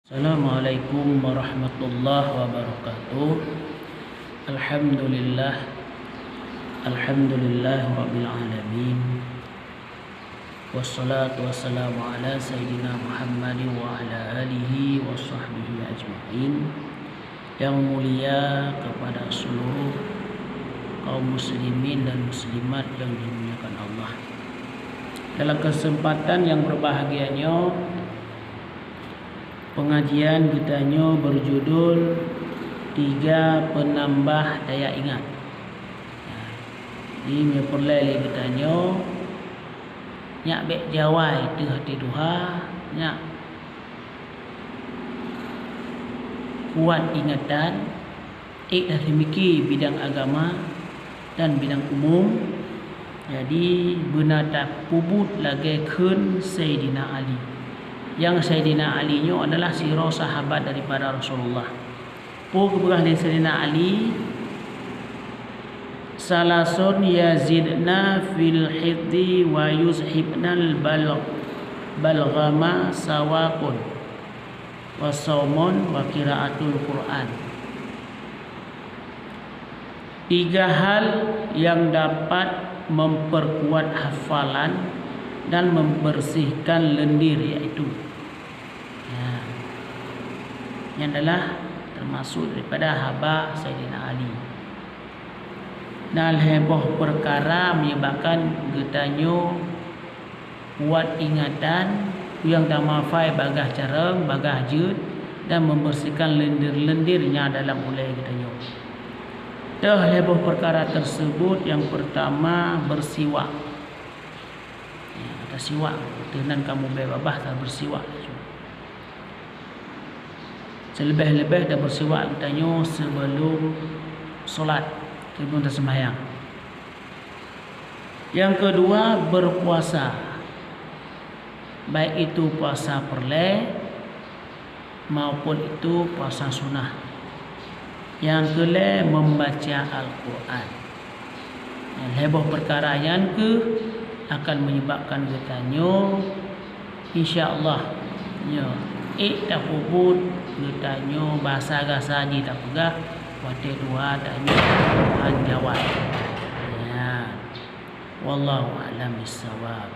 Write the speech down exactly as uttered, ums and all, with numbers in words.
Assalamualaikum warahmatullahi wabarakatuh. Alhamdulillah. Alhamdulillahirabbil alamin. Wassalatu wassalamu ala sayyidina Muhammadin wa ala alihi wa sahbihi ajma'in. Yang mulia kepada seluruh kaum muslimin dan muslimat yang dimuliakan Allah. Dalam kesempatan yang berbahagia nyoe, pengajian geutanyoe berjudul Tiga Penambah Daya Ingat. Jadi, meunyoe peureulée lé geutanyoe, nyak bék jawai teuh até tuha, nyak kuat ingatan, ék taseumiki bidang agama dan bidang umum. Jadi, beuna tapeubuet lagée kheun Saidina Ali. Nyang Saidina Ali nyoe adalah sidroe sahabat daripada Rasulullah. Peue geupeugah lé Saidina Ali, "Salasun yazidna fil hifzi wa yuzhibnal bal-, balghama, sawakun, wa saumun, wa qiraatul Qur'an." Tiga hal yang dapat memperkuat hafalan dan membersihkan lendir, yaitu, ya, nyan adalah termasuk daripada haba Saidina Ali. Na lhée boh peukara menyebabkan geutanyoe kuat ingatan, nyang tamafai bagaih carông, bagaih jeuet, dan membersihkan lendir-lendir nyang dalam ulée geutanyoe. Teuh lhée boh peukara tersebut, nyang peurtama, bersiwak. Ya, tasiwak, teuh nan kamoe bée babah, tabersiwak. Seuleubeh-leubeh tabersiwak geutanyoe sibeulom solat, sibeulom taseumbahyang. Nyang keudua, berpuasa, baik itu puasa peureulée maupun itu puasa sunah. Nyang keulhée, membaca Al-Qur'an. Lhée boh peukara nyan kheueh akan menyebabkan geutanyoe, insya Allah, nyoe, ék tapeubuet geutanyoe basa gasa jih tapeugah watée tuha tanyoe han jawai. Ya. Wallahu a'lam bissawab.